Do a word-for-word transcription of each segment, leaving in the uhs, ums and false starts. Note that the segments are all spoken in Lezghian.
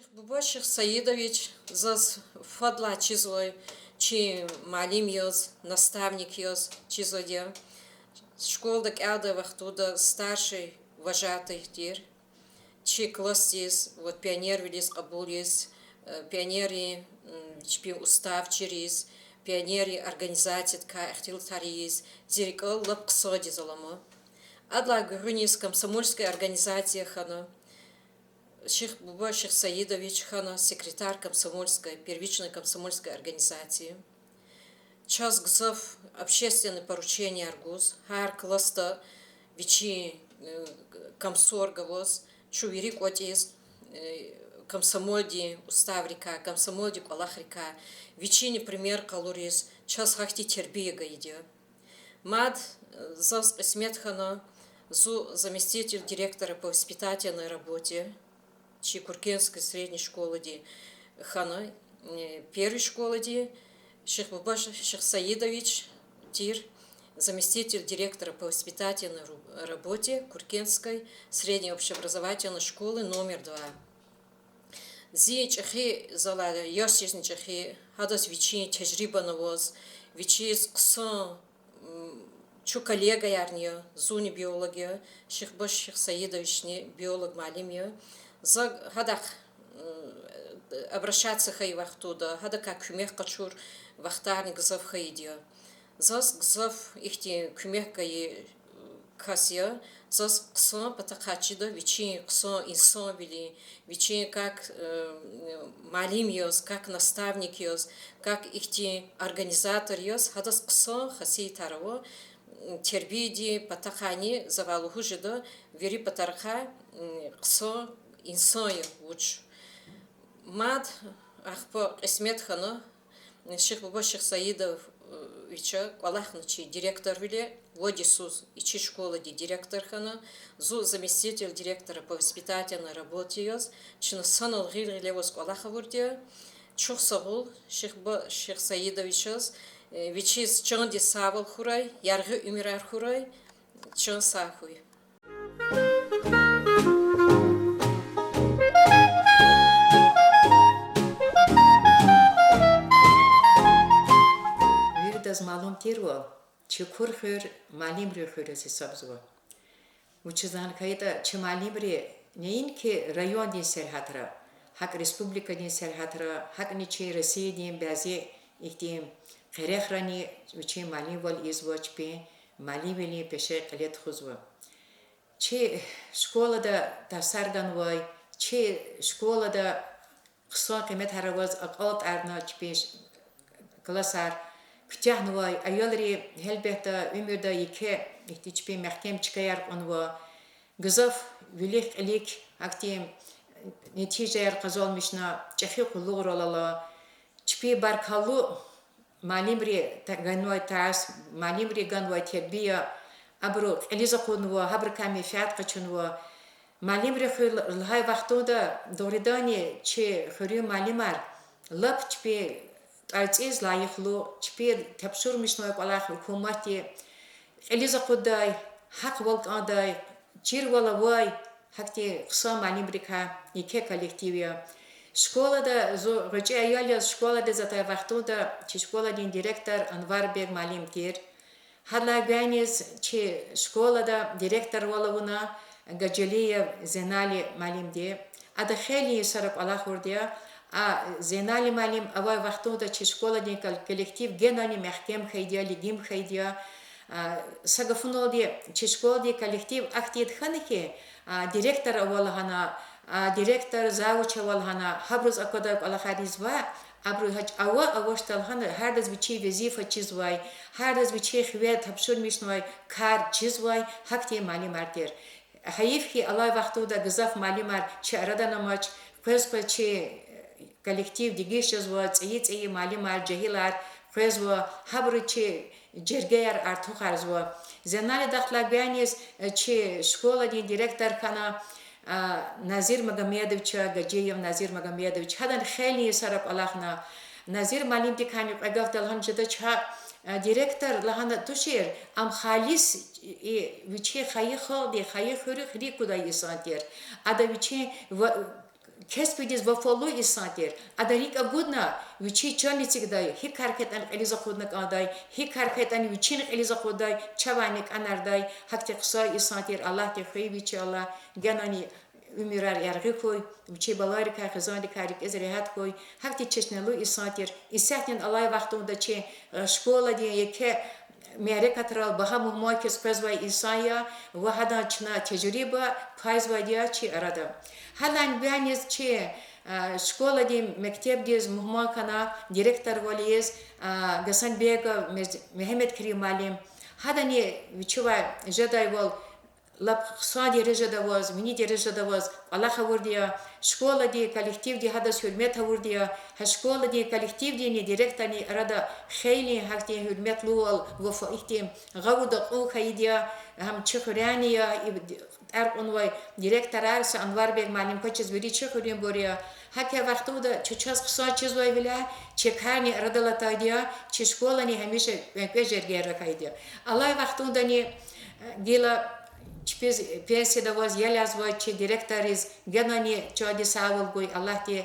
Шихбуба Шихсаидович заз фадлай чизвай, чи муаллим яз, наставник яз чизвайди я. Школада кӀелдай вахтунда старший вожатый тир. Чи классдиз, вот, пионервилиз кьабул ийиз, э, пионеррин, м, чпин устав чир ийиз, пионеррин организациядикай ихтилатар ийиз, зи рикӀел лап хъсандиз алама. Адалай гуьгъуьниз комсомольская организация хьана. Шихбуба Шихсаидович хьана секретарь комсомольской, первичной комсомольской организации. Чаз гзаф общественный порученияр гуз, гьар классда вичин, э, комсорг аваз, чун вири кӀватӀиз, э, комсомолдин уставрикай, комсомолдин кӀвалахрикай, вичини пример къалуриз, чаз гьахьтин тербия гайиди я. Мад, э, заз кьисмет хьана, зун заместитель директора по воспитательной работе чи Куркенской средней школади хьана, э, первый школади, Шихбуба Шихсаидович тир заместитель директора по воспитательной ру-, работе Куркенской средней общеобразовательной школы номер два. Зи чӀехи, залай яшдизни чӀехи, гьадаз вичин тежрибани аваз, вичиз хъсан, м, чун коллегаярни я, зунни биолог я, Шихбуба Шихсаидовични биолог муаллим я. За гьадахъ, м, обращаться хьайи вахтунда, гьадакай куьмек къачур вахтарни гзаф хьайиди я. Заз гзаф ихьтин куьмек гайи кас я, заз хъсан патахъай чида вичин хъсан инсанвилин, вичин как, э, муаллим яз, как наставник яз, как ихьтин организатор яз, гьадаз хъсан хасиятар ава, тербиядин патахъайни завай лугьуз жеда, вири патарихъай, м, хъсан инсан я вуч. Мад ахпа кьисмет хьана, Шихбуба Шихсаидовича кӀвалахна чи директорвиле, вад йисуз и чи школадин директор хьана, зун заместитель директора по воспитательной работе яз, чна санал гъил гъиле аваз кӀвалах авурди я. Чухсагъул Шихбуба Шихсаидовичаз, э, вичиз чандин сагъвал хьурай, яргъи уьмуьрар хьурай, чан сагъ хьуй. Виридаз малум тирвал, чи Кур хуьр муаллимрин хуьр яз гьисабзава. Вучиз лагьана хьайитӀа, чи муаллимри неинки райондин сергьятра, гьакӀ республикадин сергьятра, гьакӀни чи Россиядин бязи ихьтин къерехрани вичин муаллимвал ийизва, чпин муаллимвилин пеше кьиле тухузва. Чи школада тарсар ганвай, чи школада хъсан къиметар аваз акьалтӀарна чпин ш-, классар куьтягьнавай аялри, гьелбетда, уьмуьрда еке ихьтин чпин мягькем чкаяр кьунва, гзаф вилик-кьилик гьахьтин нетижаяр къазанмишна, чӀехи къуллугърал ала. Чпи баркаллу муаллимри та-, ганвай тарс, муаллимри ганвай тербия, абуру кьилиз акъуднава, гьабурукай менфят къачунва. Муаллимрин хуьр лагьай вахтунда дугъриданни чи хуьруьн муаллимар лап чпи тӀварцӀиз лайихлу, чпи тапшурмишнавай кӀвалах гьукуматди кьилиз акъуддай, гьахъвал кӀандай, чирвал авай, гьахьтин хъсан муаллимрикай еке коллектив я. Школада зун гъвечӀи аял яз школадиз атай вахтунда чи школадин директор Анварбег муаллим тир. Гьадалай гвайниз чи школада директорвал авуна Гаджалиев Зенали муаллимди. Ада хейлин йисара кӀвалахурди я. А Зенали муаллим авай вахтунда чи школадин кол-, коллектив генани мягькем хьайиди я, лигим хьайиди я. А, са гафуналди, чи школадин коллектив ахьтинди хьана хьи, а, директор ава лагьана, а, директор, завуч ава лагьана, гьабуруз аквадай кӀвалахар ийиз ваъ, абуру гьа чӀ-, ава-авачтӀа лагьана, гьардаз вичин везифа чизвай, гьардаз вичин хиве тапшурмишнавай кар чизвай гьахьтин муаллимар тир. Гьайиф хьи, алай вахтунда гзаф муаллимар чи арадани амач, къвез-къвез чи коллектив дегиш жезва, цӀийи-цӀийи муаллимар, жегьилар къвезва, гьабуру чи жергеяр артухарзава. Зенали дахдалай гвайниз, э, чи школадин директор хьана, а, Назир Магомедович, Гаджиев Назир Магомедович, гьадани хейлин йисара кӀвалахна. Назир муаллимдикайни кьве гаф далгьан жедач гьа, э, директор лагьана тушир, ам халис и вичин хайи халкьди, хайи хуьруьхъ рикӀ кудай инсан тир. Ада вичин ва-, кесбдиз вафалу инсан тир. Адан рикӀ агудна, вичин чан эцигдай, гьи кар хьайитӀани кьилиз акъудна кӀандай, гьи кар хьайитӀани вичин кьилиз акъуддай, чавайни кӀанардай, гьахьтин хъсан инсан тир, Аллагьди хуьй вичи, Аллагь, генани уьмуьрар яргъи хьуй, вичин балайрикай, хизандикай рикӀиз регьят хьуй, гьахьтин чешнелу инсан тир. Исятдани алай вахтунда чи, э, школадин еке мярекатрал багьа мугьман хьиз къвезвай инсан я ва гьадан чна тежриба пайзавайди я чи арада. Гьадан бяниз чи, э, школадин мектебдиз мугьман хьана директорвал яз, э, Гасанбегов Мез-, Мегьамедкерим муаллим. Гьадани вичивай жедайвал лап хъсан дережада аваз, вини дережада аваз кӀвалах авурди я, школадин коллективди гьадаз гьуьрмет авурди я, гьа школадин коллективдинни директордин арада хейлин гьахьтин гьуьрметлувал, вафа, ихьтин гъавурда кьун хьайиди я, гьам чи хуьряйни я, и д-, тӀвар кьунвай директорар са Анварбег муаллим квачиз вири чи хуьруьнбур я. ГьакӀ вахтунда чи чаз хъсан чизвайвиляй чи карни арадал атайди я, чи школани гьамиша кӀвенкӀве жергейра хьайиди я. Алай вахтундани, э, гила чпиз пенсияда аваз, ял язвай чи директорриз генани чандин сагъвал гуй Аллагьди.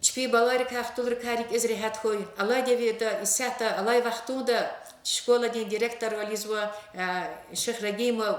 Чпин балайрикай, хтулрикай рикӀиз регьят хьуй. Алай девирда, исятда, алай вахтунда школадин директорвал ийизва, э, Шихрагьимов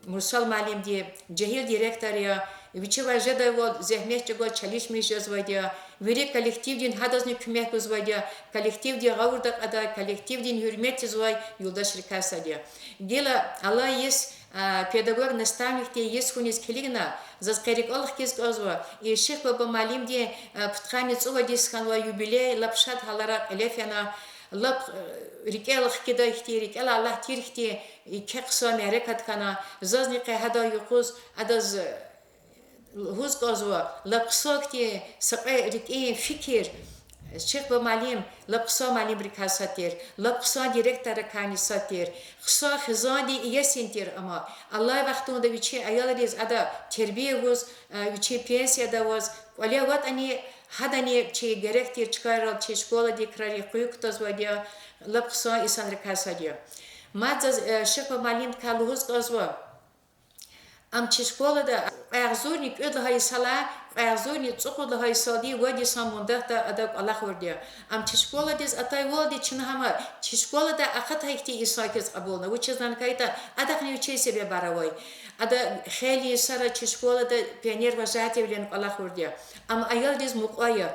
Мурсал муаллимди, жегьил директор я, вичивай жедайвал зегьмет чӀугваз чалишмиш жезвайди я, вири коллективдин гьадазни куьмек гузвайди я, коллективдин гъавурда кьадай, коллективдин гьуьрмет ийизвай юлдашрикай сад я. Гила алай йис, а, педагог-наставникдин йис хьуниз килигна, заз къе рикӀел хкиз кӀанзава, и Шихбаба муаллимдин, а, пудкъанни цӀувад йис хьанвай юбилей лап шад гьаларай кьиле фена, лап, э, рикӀел хкидай хьтин, рикӀелай алай тир хьтин еке хъсан мярекат хьана, зазни къе гьадан юкъуз адаз, э, лугьуз кӀанзава, лап хъсан хьтин са кьве рикӀин фикир, Шихбаба муаллим лап хъсан муаллимрикай сад тир, лап хъсан директоррикайни сад тир, хъсан хизандин иесин тир ам. Алай вахтунда вичин аялриз ада тербия гуз, э, вичин пенсияда аваз кӀвале аватӀани, гьадани чи герек тир чкайрал чи школадин крарик къуй кутазвайди я, лап хъсан инсанрикай сад я. Мад заз, э, Шихбаба муаллимдикай лугьуз кӀанзава, ам чи школада кьве агъзурни кӀуьд лагьай йисалай кьве агъзурни цӀукьуд лагьай йисалди вад йисан мундатда ада кӀвалахзавайди я. Ам чи школадиз атайвалди чна гьам чи школадай акъатай хьтин инсан хьиз кьабулна, вучиз лагьайтӀа адахъни вичин себебар авай. Ада хейлин йисара чи школада пионервожатыйвилин кӀвалахзавайди я. Ам аялриз мукьва я.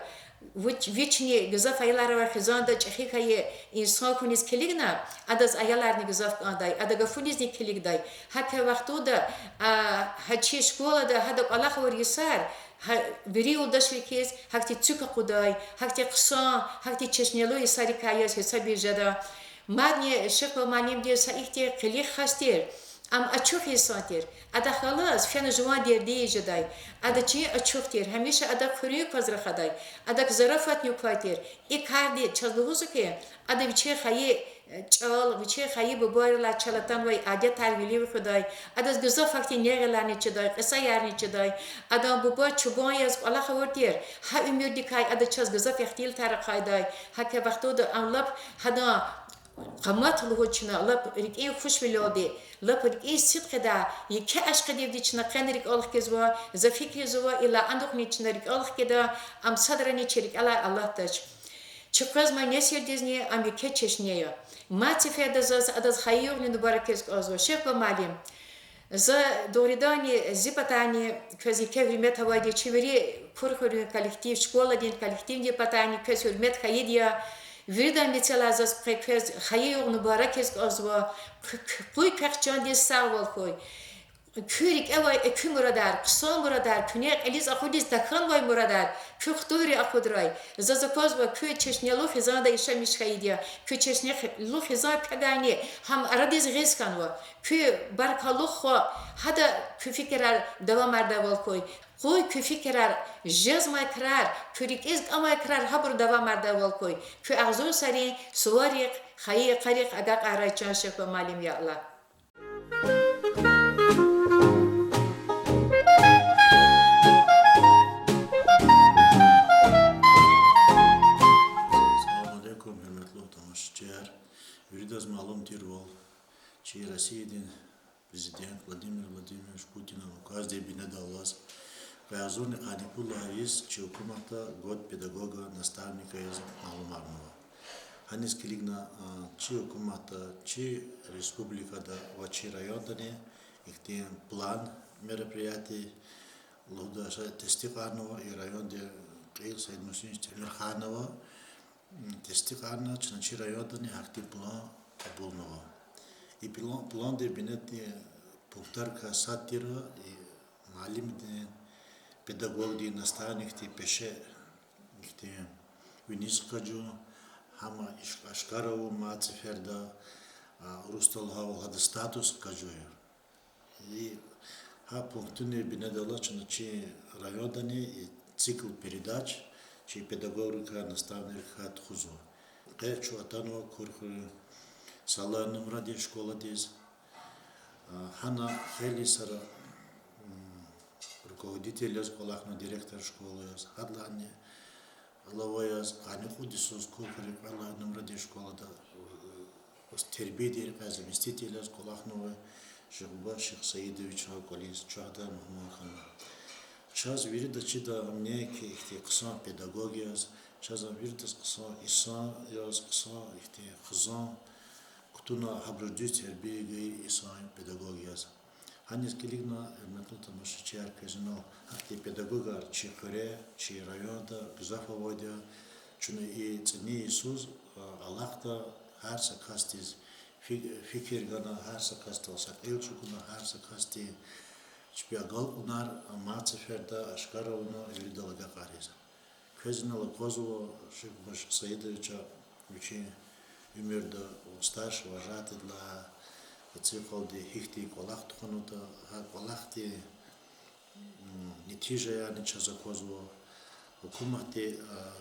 Вич, вични гзаф аялар авай хизанда чӀехи хьайи инсан хьуниз килигна, адаз аяларни гзаф кӀандай, ада гафунизни килигдай. ГьакӀ вахтунда, а, гьа чи школада гьада кӀвалахзавай йисар, гьа вири юлдашрикиз гьахьтин цуьк акъудай, гьахьтин хъсан, гьахьтин чешнелу йисарикай яз гьисабиз жеда. Мадни Шихбаба муаллимдин са ихьтин къилих хас тир, ам ачух инсан тир. Адахъ галаз фена жуван дерди жедай. Ада чин ачух тир, гьамиша ада хъуьруьн кваз рахадай. Адак зарафатни квай тир. И карди чаз лугьузва хьи, ада вичин хайи, э, чӀал, вичин хайи бубайрилай чал атанвай адетар вилив хуьдай. Адаз гзаф гьахьтин негъиларни чидай, кьисаярни чидай. Адан буба чубан яз кӀвалахзавай тир. Гьа уьмуьрдикай ада чаз гзаф ихтилатар ахъайдай. ГьакӀ вахтунда ам лап гьадан къамат лугьуз чна, лап рикӀин хушвилелди, лап рикӀин сидкьидай, еке ашкъидивди чна къени рикӀел хкизва, за фикирзава, илай анихъни чна рикӀел хкида, ам садрани чи рикӀелай алатдач. Чи къвезмай несилдизни ам еке чешне я. Мад сеферда заз адаз хайи югъни мубаракиз кӀанзава. Шихбаба муаллим, за дугъриданни зи патайни квез еке гьуьрмет авайди, чи вири Курхуьруьн коллектив, школадин коллективдин патайни квез гьуьрмет хьайиди я. Виридан мецелай заз къе квез хайи югъ мубаракиз кӀанзава. Къу-, къу-, къуй квехъ чандин сагъвал хьуй. Куь рикӀевай экуь мурадар, хъсан мурадар, куьне кьилиз акъудиз тахьанвай мурадар куь хтулри акъудрай. Заз аквазва, куь чешнелу хизанда яшамиш хьайиди я, куь чешнелу хизан квевайни гьам арадиз гъиз хьанва. Куь баркаллу хва, гьада куь фикирар давамардайвал хьуй. Къуй куь фикирар, жезмай крар, куь рикӀиз кӀамай крар гьабур давамардайвал хьуй. Куь агъзур сарин суварихъ, хайи йикъарихъ агакьарай, чан Шихбаба муаллим, я Аллагь. Салам алейкум, гьуьрметлу тамашачияр. Виридаз малум тирвал, чи Россиядин президент Владимир Владимирович Путинан указдин бинедаллаз Агъзурни къанни пуд лагьай йис чи гьукуматда год педагога, наставника яз малумарнава. Гьаниз килигна, а, чи гьукуматда, чи республикада ва чи райондани ихьтин план мероприятий лугьуда, ша тестикьарнава и районди кьил Саидмусинович Темирханова, м, тестикьарна, чна чи райондани гьахьтин план кьабулнава. И план, пландин бинедин пунктарикай сад тир, и муаллимдин, педагогдин, наставникдин пеше ихьтин виниз хкажун, гьам иш-, ашкара авун мад сеферда, а, урусдал лагьайвал, гьадан статус хкажун я. И гьа пунктунин бинедаллаз чна чи райондани и цикл передач чи педагогрикай, наставникрикай тухузва. Къе чун атанва Курхуьруьн Салагьан нумрадин школадиз. А, гьана хейлин йисара, м, руководитель яз кӀвалахна, директор школы яз, гьадалайни алава яз къанни кьуд йисуз Курхуьруьн кьвед лагьай нумрадин школада, э, тербиядин рекьяй заместитель яз кӀвалахнавай Шихбаш Шихсаидович гьа кӀвализ чахъ галаз мугьман хьана. Чаз вирида чида ам неки ихьтин хъсан педагог яз, чаз ам виридаз хъсан инсан яз, хъсан ихьтин хизан кутуна, гьабуру дуьз тербия гайи инсан, педагог яз. Гьаниз килигна, гьуьрметлу тамашачияр, квез инал гьахьтин педагогар чи хуьре, чи районда гзаф авайди я. Чна и цӀинин йисуз, а, алахъда, гьар са касдиз фи-, фикир гана, гьар са касдал са кьил чӀугуна, гьар са касдин чпи агалкьунар мад сеферда ашкара авуна, виридал агакьариз. Квез инал аквазва Шихбаш Шихсаидовича вичин уьмуьрда старший вожатыйдилай ацукьалди гьихьтин кӀвалах тухванатӀа, гьа кӀвалахдин, м, нетижаярни чаз аквазва, гьукуматди, а,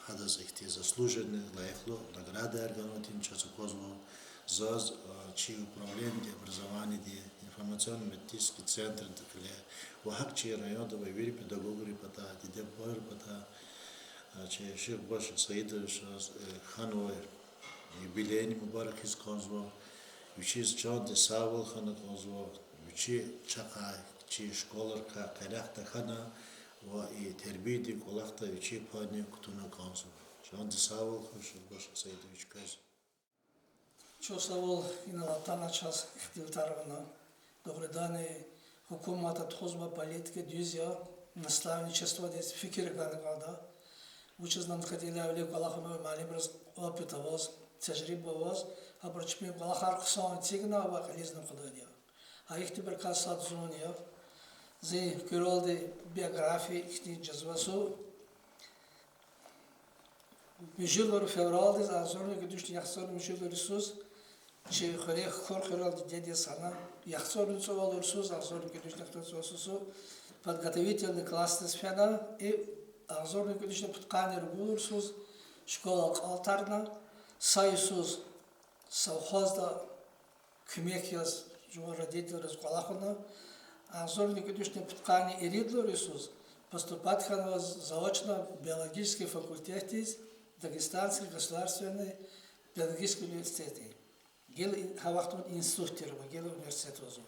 гьадаз ихьтин заслуженный, лайихлу наградаяр ганватӀани чаз аквазва, заз, а, чи управлениеди, образованиеди, информационно-методический центрдихъ кьиле ва гьакӀ чи районда авай вири педагогрин патай, диде-бубайрин патай, а, чи Шихбаш Шихсаидовичаз, э, хьанвай юбилейни мубаракиз кӀанзава, вичиз чандин сагъвал хьана кӀанзава, вичи чахъай, чи школайрикай къене тахьана ва и тербиядин кӀвалахда вичин пайни кутуна кӀанзава. Чандин сагъвал хьуй, Шихбаш Шихсаидович, квез. Чухсагъул инал атана чаз ихтилатар авуна. Дугъриданни, гьукуматди тухузвай политика дуьз я, наставничестводиз фикир гана кӀанда. Вучиз лагьайтӀа вилик кӀвалахнавай муаллимриз опыт аваз, тежриба аваз, гьабуру чпин кӀвалахар хъсан эцигна ва кьилизни акъудайди я. Гьа ихьтинбурукай сад зун я. Зи куьрелди биография ихьтин жезва зун. Муьжуьд лагьай февралдиз агъзурни кӀуьд вишни яхцӀурни муьжуьд лагьай йисуз чи хуьре, Курхуьрел дидедиз хьана, яхцӀурни цӀувад лагьай йисуз, агъзурни кӀуьд вишни яхцӀурни цӀувад йисуз подготовительный классдиз фена, и агъзурни кӀуьд вишни пудкъанни ругуд лагьай йисуз школа акьалтӀарна, са йисуз совхозда куьмек яз жуван родительриз кӀвалахна, агъзурни кӀуьд вишни пудкъанни ирид лагьай йисуз поступать хьанва заочно биологический факультетдиз Дагестанский государственный педагогический университетда. Гила гьа вахтунда институт тир ва гила университет лугьузва.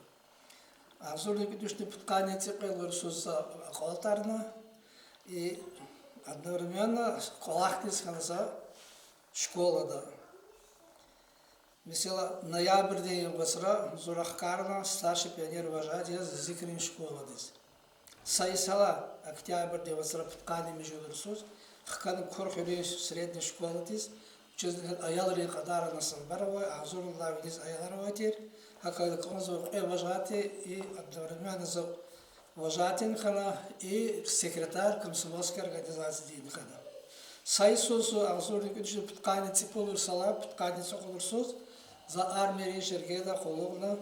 Агъзурни кӀуьд вишни пудкъанни цӀикьвед лагьай йисуз за акьалтӀарна, и одновременно кӀвалахдиз хьана за школада. Месела, ноябрдин вацра зун рахкарна старший пионервожатый яз Зикрин школадиз. Са йисалай октябрдин вацра пудкъанни муьжуьд лагьай йисуз хкана Курхуьруьн средний школадиз, вучиз лагьайтӀа аялрин кьадар ана самбар авай, агъзурни лагьай виниз аялар авай тир, гьакӀ хьайила кӀанзава кьве вожатый, и одновременно за вожатыйни хьана, и секретарь комсомольский организациядин хьана. Са йисуз, агъзурни кӀуьд вишни пудкъанни цӀипуд лагьай йисалай пудкъанни цӀикьвед лагьай йисуз за армиядин жергейра къуллугъна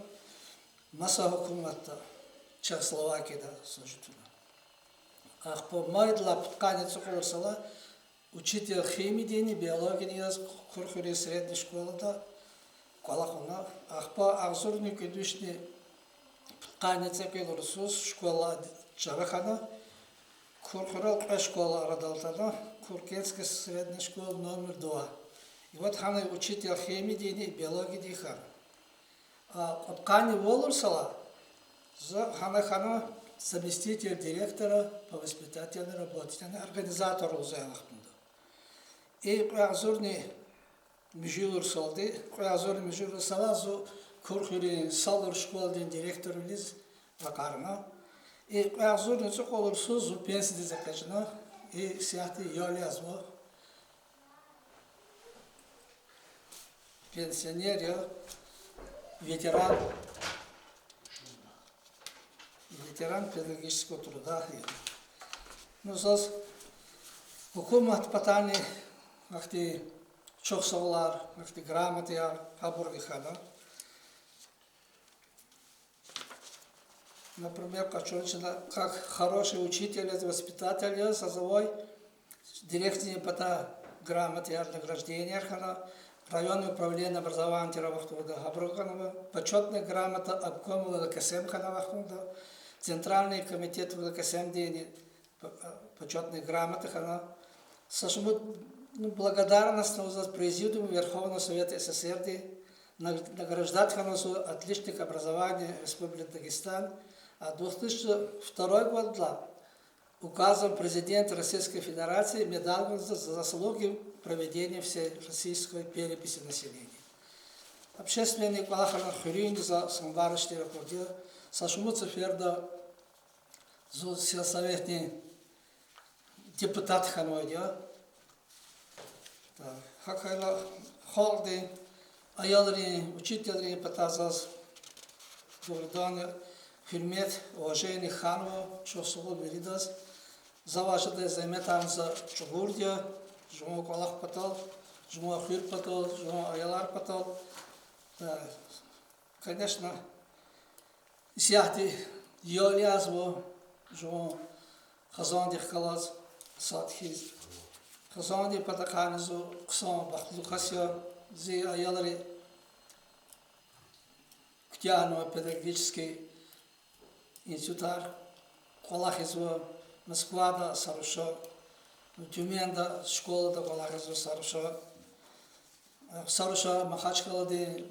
маса гьукуматда, Чехословакияда служить авуна. Ахпа майдалай пудкъанни цӀикьвед лагьай йисалай учитель химиядинни биологиядин яз Курхуьруьн средний школада кӀвалахна. Ахпа агъзурни кӀуьд вишни пудкъанни цӀекӀуьд лагьай йисуз школа чара хьана, Курхуьрел кьве школа арадал атана, Куркенская средняя школа номер два. И вот гьана учитель химиядинни биологиядин хьана. А кьудкъанни вад лагьай йисалай за гьана хьана заместитель директора по воспитательной работе, яни организатор лугьузвай вахтунда. И кьве агъзурни муьжуьд йисалди, кьве агъзурни муьжуьд йисалай зун Курхуьруьн Салур школадин директорвилиз ракъарна. И кьве агъзурни цӀукьуд йисалди зун пенсиядиз экъечӀна. И исятда ял язва. Пенсионер я, ветеран, ветеран педагогического труда я. Ну, заз гьукумат патани ахьтин чухсагъулар, ахьтин грамотаяр гьабурни хьана. Например, къачун чна как хороший учитель, воспитатель я, заз авай директордин патай грамотаяр, награжденияр хьана, районное управление образования тир а вахтунда, гьабуру ганва, почётная грамота обкома ВЛКСМ хьана вахтунда, Центральный комитет ВЛКСМ-дини почётная грамота хьана. Са шумуд, ну, благодарность лугьузва Президиуму Верховного Совета СССР-ди, наг-, награждать хьана зун отличник образования Республики Дагестан, а две тысячи второй годдилай указом Президента Российской Федерации медаль гузва за заслуги в проведении всероссийской переписи населения. Общественный кӀвалахрин хуьруьнни за Самвар Штиракурди, са шумуд сеферда зун сельсоветдин депутат хьанвайди я. ГьакӀ хьайила халкьдин, аялрин, учителрин патай заз дугъриданни гьуьрмет, уважение хьанва, чухсагъул виридаз. Завай жедай зегьметар за чӀугурди я, жуван кӀвалах патал, жуван хуьр патал, жуван аялар патал. Конечно, исятда ял язва жуван хизандихъ галаз сад хьиз. Хизандин патахъайни зун хъсан бахтлу кас я, зи аялри куьтягьнава педагогический институтар, кӀвалахзава Москвада са руш, Тюменьда школада кӀвалахзава са руш, са руш Махачкъаладин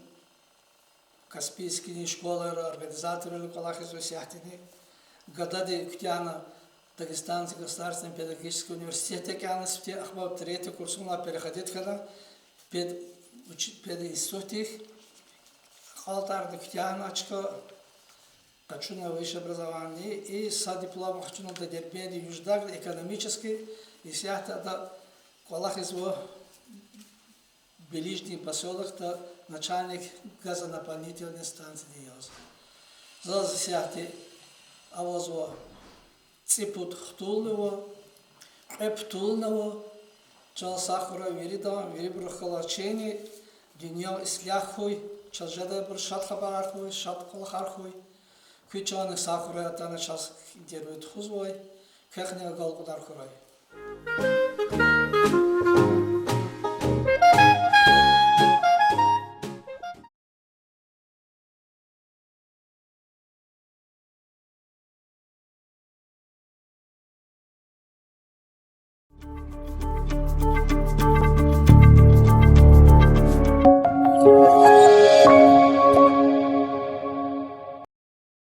Каспийскийдин школайра организаторвиле кӀвалахзава исятдани. Гадади куьтягьна Дагестанский государственный педагогический университетда кӀелна сифте, ахпа третий курсунилай переходить хьана пед-, уч-, пединститутдихъ, акьалтӀарни куьтягьна чка, къачуна высшее образование, и са диплом къачуна ада Дербентдин ЮжДАК экономический, исятда ада кӀвалахзава Белижный посёлокда начальник газонаполнительной станцияди яз. Заз исятда авазва цӀипуд хтулни ава, кьве путулни ава. Чан сагъ хьурай виридан, вирибурухъ галаз чини, дуьнья ислягь хьуй, чаз жедайбуруз шад хабарар хьуй, шад кӀвалахар хьуй. Куь чанни сагъ хьурай, атана чаз интервью тухузвай. Квехъни агалкьунар хьурай.